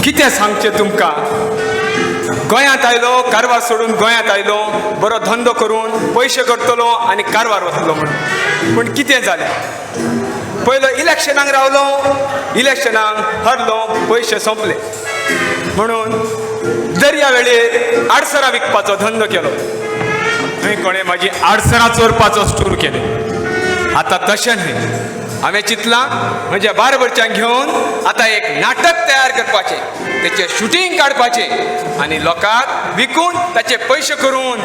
कितें सांगचें तुमकां, गोंयांत आयलो, कारवार सोडून गोंयांत आयलो, बरो धंदो करून पयशे करतलो आनी कारवार वतलो म्हणून. पूण कितें जालें, पयलो इलेक्शनाक रावलो, इलेक्शनाक हरलो, पयशे सोंपले. म्हणून दर्या वेळेर आडसरां विकपाचो धंदो केलो. थंय कोणें म्हाजी आडसरां चोरपाचो स्टूर केलें. आतां तशें न्हय, हांवें चिंतलां म्हज्या बारबरच्यांक घेवन आतां एक नाटक तयार करपाचें, तेचें शुटींग काडपाचें आनी लोकांक विकून ताचे पयशे करून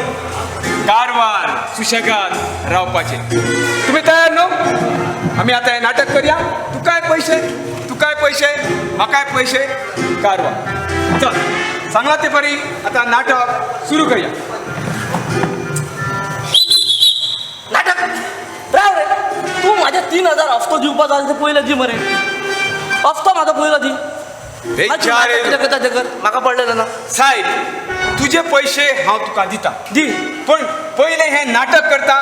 कारवार सुशेगाद रावपाचें. तुमी तयार न्हू? आमी आतां हें नाटक करया. तुकाय पयशे, तुकाय पयशे, म्हाकाय पयशे, कारवार. चल, सांगला ते परी आतां नाटक सुरू करया. नाटक राव रे, तूं म्हाजे 3000 हफ्तो दिवपा जाय ते पयले दी मरे. हफ्तो म्हाजो पयलो दी. कितें करता तें कर, म्हाका पडलेलें ना. साहेब, तुजे पयशे हांव तुका दिता, दी. पण पयलें हें नाटक करता,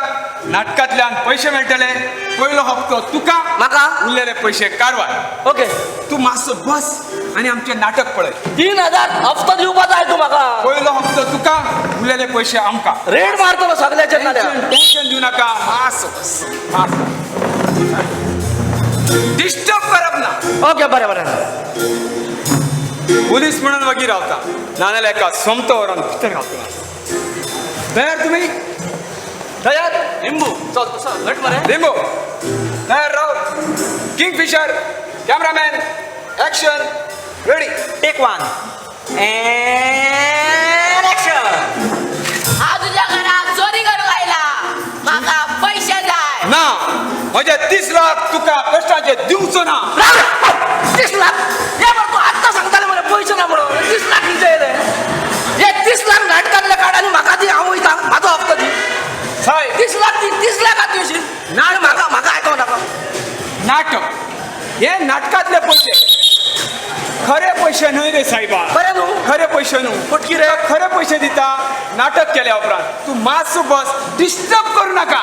नाटकांतल्यान पयशे मेळटले. पयलो हप्तो तुका, म्हाका, उरलेले पयशे कारवार. ओके. तूं मातसो बस आनी आमचें नाटक पळय. 3000 हफ्तो दिवपा जाय तूं म्हाका. पयलो हप्तो तुका, उरलेले पयशे आमकां. रेड मारतलो सगल्याचेर नाल्यार. टेन्शन दिवं नाका, मातसो बस, मातसो डिस्टर्ब करप ना. ओके, बरें बरें. पुलीस म्हणून वगी रावता, नाजाल्यार एका सोमतो व्हरोन भितर घालतलो. तयार तुमी? तयार. लिंबू चल, तसो घट मरे. लिंबू तयार राव. Kingfisher, cameraman, action, ready. Take 1 and action. हांव तुज्या घरात चोरी करूंक आयला, म्हाका पयशे जाय. ना, म्हजे 30 लाख तुका कश्टाचे दिवचो ना. 30 लाख हे मरे, तूं आत्तां सांगताले मरे पयशे ना म्हणून. 30 लाख खंयचे येयले? हे 30 लाख नाटकांतले काड आनी म्हाका दी, हांव वयता, म्हाजो हप्तो दी. साहेब, 30 लाख दी, 30 लाखात दिवशील ना? म्हाका म्हाका आयको नाका. नाटक हे नाटकांतले पयशे, खरे पयशे न्हय रे साहेबा. बरें न्हू? खरे पयशे न्हू. फटकी रे. खरे पयशे दिता नाटक केल्या उपरांत. तूं मातसो बस, डिस्टर्ब करू नाका.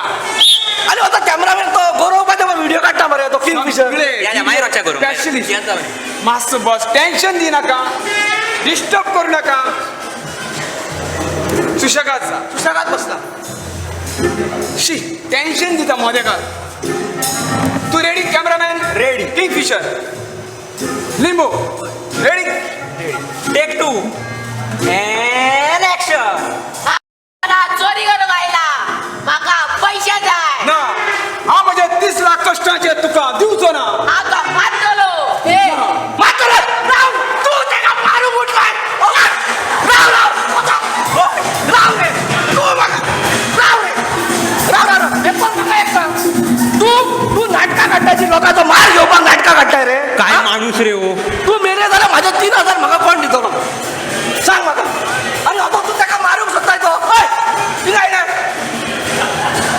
आनी आतां कॅमेरामॅन तो गरोवपाचे व्हिडियो काडटा मरे तो किंगफिशर. या, मागीर वचचें करूं. स्पेशलिस्ट. मातसो बस, टेन्शन दी नाका, डिस्टर्ब करू नाका. सुशेगाद जा. सुशेगाद बसला. शी, टेन्शन दिता मोदेकार. तूं रेडी कॅमेरामॅन? रेडी. किंगफिशर, लिंबू रेडी. Take 2 and action. घरात चोरी करूंक आयला, म्हाका पयशे जाय. ना, हांव म्हजे 30 लाख कश्टाचे तुका दिवचो ना. हांव तुका मारतलो. मारतलो. राव, तूं तेका मारूंक उठलाय. राव राव राव रे, तूं म्हाका राव रे, राव राव राव. हे पण म्हाका एक सांग, तूं तूं नाटकां काडटाची, लोकांचो मार घेवपाक नाटकां काडटाय रे? काय माणूस रे हो. तूं मेले जाल्यार म्हाजे 3000 म्हाका कोण दितलो सांग म्हाका. आनी आतां तूं तेका मारूंक सोदताय तो. हय, थिंगा आयले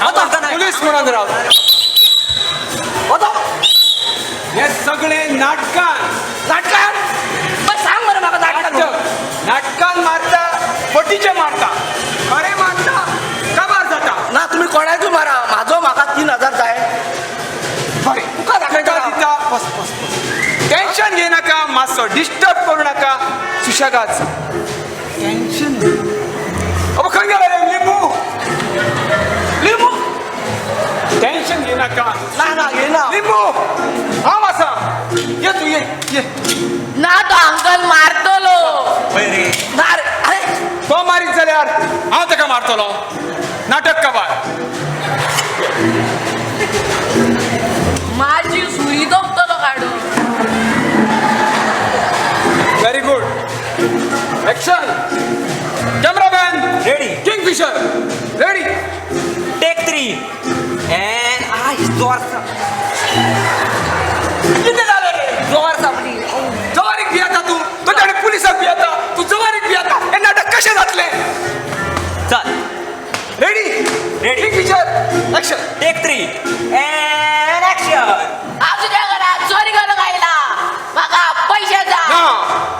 आतां. पुलीस म्हणून राव. आतां हे सगळे नाटकान. नाटकान? बस सांग मरे म्हाका, नाटकान? नाटक. नाटकान मारता, फटीचे मारता, खरे मारता काबार जाता. ना, तुमी कोणाकूय मारा, म्हाजो म्हाका 3000 जाय. बरें, तुका दाखयता. तुका दिता. बस बस बस, टेन्शन घे नाका, मातसो डिस्टर्ब करू नाका, सुशेगाद. टेन्शन. अबो खंय गेला रे लिंबू? लिंबू, टेन्शन घे नाका. ना ना, घेना. लिंबू, हांव आसा, ये तूं, ये ये. ना, तो अंकल मारतलो. ना रे, अरे. तो मारीत जाल्यार हांव ताका मारतलो. नाटक काबार. माझी सुरी तोपतलो काडून. Very good. Action. Cameraman ready. Kingfisher ready. Take 3 and I जोर. कितें जालें रे? जोर सापडी. जवारीक भियेता तूं? तो ताणें पुलिसाक भियेता, तूं जवारीक भियेता. हें नाटक कशें जातलें? चल. Ready. Ready. Kingfisher, action. Take 3 and action. हांव तुज्या घरात चोरी करूंक आयला, म्हाका पयशे जाय. ना,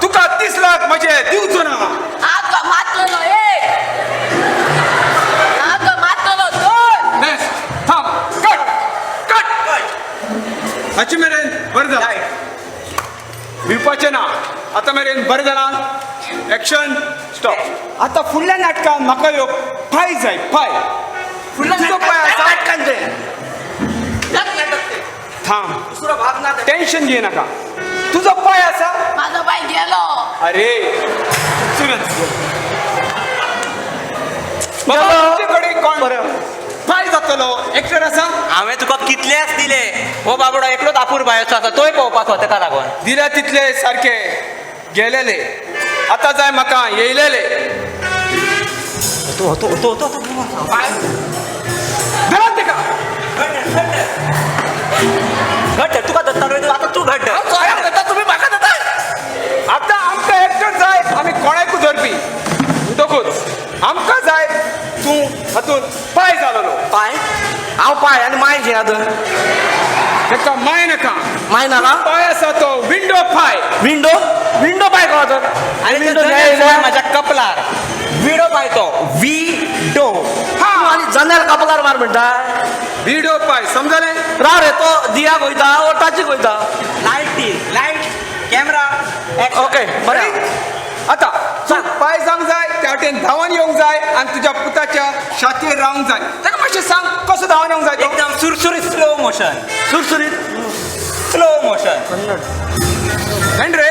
तुका 30 लाख म्हजे दिवचो ना. हांव तुका मारतलो. एक आतां मेरेन बरें जालां. Action stop. आतां फुडल्या नाटकान म्हाका ह्यो पांय जाय, पांय. फुडल्या तुजो पांय आसा? नाटकान ते नाटक ते. थांब, दुसरो भाग ना ते. टेन्शन घे नाका. तुजो पांय आसा? माझो पाय गेलो. अरे सुरत बाबा, तुजे कडेन कोण पांय जातलो एक्टर आसा? हांवें तुका कितलेच दिले. हो बाबडो एकलोच आपूर बायचो आसा, तोय पळोवपाचो तेका लागून. दिल्या तितले सारके गेलेले, आतां जाय म्हाका येयलेले. तो तो तो तो धरात तेका. घट, तुका दत्ता न्हय, आतां तूं घट. हांव चोराक धरता, तुमी म्हाका धरता. आतां आमकां एक्टर जाय, आमी कोणाकूय धरपी. म्हणटकूच आमकां जाय तूं हातूंत पांय जालोलो. पाय? हांव पाय आनी माय घेया तर. तेका माय नाका. माय नाका? पांय आसा तो विंडो पांय. विंडो? विंडो पाय कहो तर. आनी विंडो माझ्या कपलार विडो पाय तो, विडो. हा, आनी जनेल कपलार मार म्हणटा. विडो पाय समजलें? राव रे, तो दिया वयता ओ टाचीक वयता? लायट दी, लायट, कॅमेरा. ओके, बरें. आतां तूं पांय जावंक जाय, त्या वाटेन धांवन येवंक जाय आनी तुज्या पुताच्या छातयेर रावंक जाय. ताका मातशें सांग कसो धांवन येवंक जाय तो. एकदम सुरसुरीत स्लो मोशन. सुरसुरीत स्लो मोशन. एंड रे,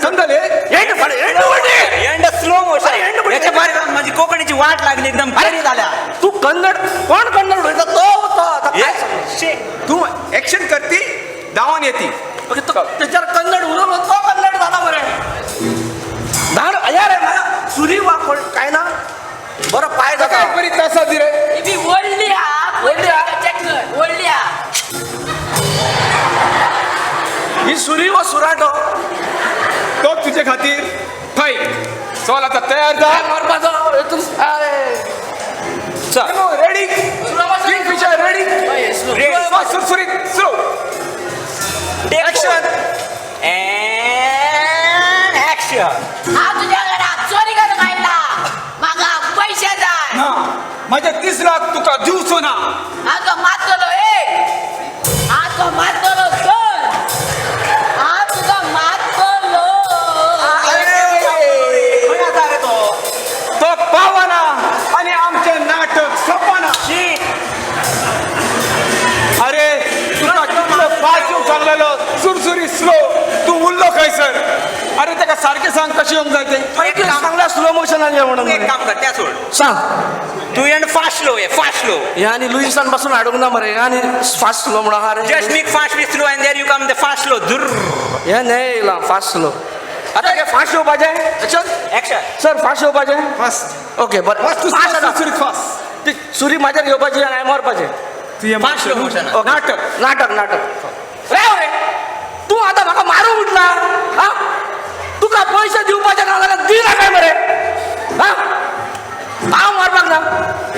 समजले? एंड फडे, एंड फडे. And slow motion. अरे, एंड फडे. याच्या भायर माझी कोकणीची वाट लागली एकदम बरी झाल्या. तू कन्नड, कोण कन्नड उलयता तो तो आतां काय सांगू? शे. तूं एक्शन करती, धांवन येती. ओके, तो तेच्यार कन्नड उलोवन तो कन्नड जाला मरे. धाड या रे, म्हाका सुरी वा कोण काय ना बरो पाय ताका जाता. एक बरी तासा दी रे. ही बी व्हडली हा. व्हडली हा? चेक कर, व्हडली हा. ही सुरी वा सुराटो? तो तुजे खातीर थंय चल, आतां तयार जा. काय मारपाचो हेतून? अरे चल. रेडी? Kingfisher ready? हय, slow. Ready. सुरसुरीत स्लो. Action and action. हांव तुज्या घरात चोरी करूंक आयला, म्हाका पयशे जाय. ना, म्हजे 30 लाख तुका दिवचो ना. हांव तुका मारतलो एक, हांव तुका मारतलो दोन, हांव तुका मारतलो. खंय आसा रे तो? तो पावना आनी आमचें नाटक सोंपना. शी. अरे तुका कितलो फास्ट येवंक सांगलेलो, सुरसुरी स्लो. तूं उरलो खंयसर? अरे ताका सारकें सांग कशें येवंक जाय तें. एक काम सांगला स्लो मोशनान ये म्हणून. तूं एक काम कर, त्या सोड. सांग. तूं एंड फास्ट स्लो ये, फास्ट स्लो. हे आनी लुईसान पासून हाडूंक ना मरे. हे आनी फास्ट स्लो म्हणून आहा रे. Just make fast with slow and there you come the fast slow. दुर. हे न्हय येयला फास्ट स्लो. आतां हे फास्ट येवपाचें. एक्शन. ऍक्शन. सर, फास्ट येवपाचें. फास्ट. ओके, बरें. फास्ट. फास्ट आतां. सुरसुरीत फास्ट. ती सुरी म्हाजेर घेवपाची आनी हांवें मारपाचें. Fast slow motion. ओके. नाटक. नाटक, नाटक. राव रे, तूं आतां म्हाका मारूंक उठला. हा, तुका पयशे दिवपाचे ना जाल्यार दी ना काय मरे. हा, हांव मारपाक ना.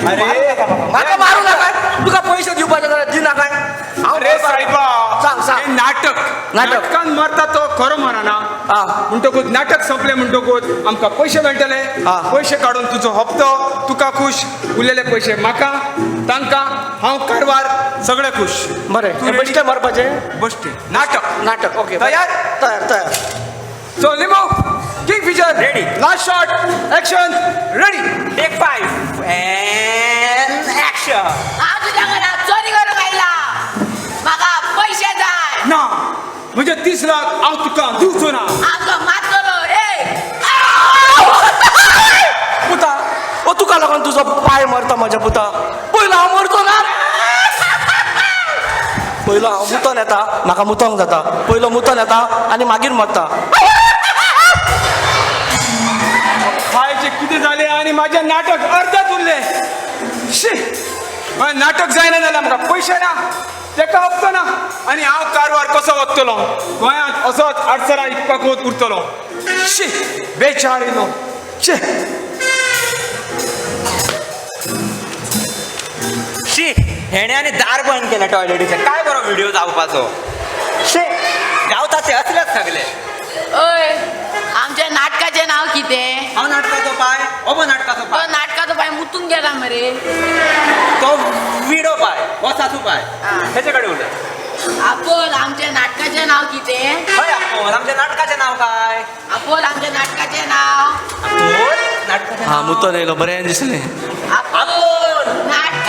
अरे म्हाका मारूं नाका. तुका पयशे दिवपाचे जाल्यार दी ना काय. हांव अरे साहेबा, सांग, सांग. हे नाटक. नाटक. नाटकान मरता तो खरो मरना. हा. म्हणटकूच नाटक संपलें म्हणटकूच आमकां पयशे मेळटले. हा. पयशे काडून तुजो हप्तो तुका खुश, उरलेले पयशे म्हाका, तांकां, हांव कारवार, सगळे खुश. बरें. तूं हे ready? बेश्टें मारपाचें. बश्टे नाटक. नाटक, ओके. तयार? तयार, तयार. So limo, Kingfisher Ready. Last shot, action, ready. Take 5 and action. हांव तुज्या घरात चोरी करूंक आयला, म्हाका पयशे जाय. ना, म्हणजे 30 लाख हांव तुका दिवचो ना. हांव तुका मारतलो एक. पुता, ओ तुका लागून तुजो पाय मरता म्हज्या पुता. पयलो हांव मरचो ना. पयलो हांव मुतोन येता, म्हाका मुतोंक जाता. पयलो मुतोन येता आनी मागीर मरता. पायचे कितें जालें आनी म्हाजें नाटक अर्देच उरलें. शी, म्हाजें नाटक जायना जाल्यार म्हाका पयशे ना, तेका हप्तो ना, आनी हांव कारवार कसो वतलो? गोंयांत असोच आडसरां इकपाकूच उरतलो. शी, बेचारी न्हू. शी. शी, हेणे आनी दार बंद केलें टॉयलेटीचें. काय बरो व्हिडिओ जावपाचो. शे, गावता ते असलेच सगळे. ओय, आमच्या नाटकाचें नांव कितें? हांव नाटकाचो पाय, ओबो नाटकाचो तो पाय. नाटकाचो पाय मुतून गेला मरे. तो विडो पाय, हो सासू पाय. हा. हेचे कडेन उलय. आपोल, आमच्या नाटकाचे नाव कितें? हय आपोल, आमच्या नाटकाचें नाव काय? आपोल, आमच्या नाटकाचे नाव. आपोल, नाटकाचें हा नाव. मुतोन येयलो बरें दिसलें. आपोल, नाटक.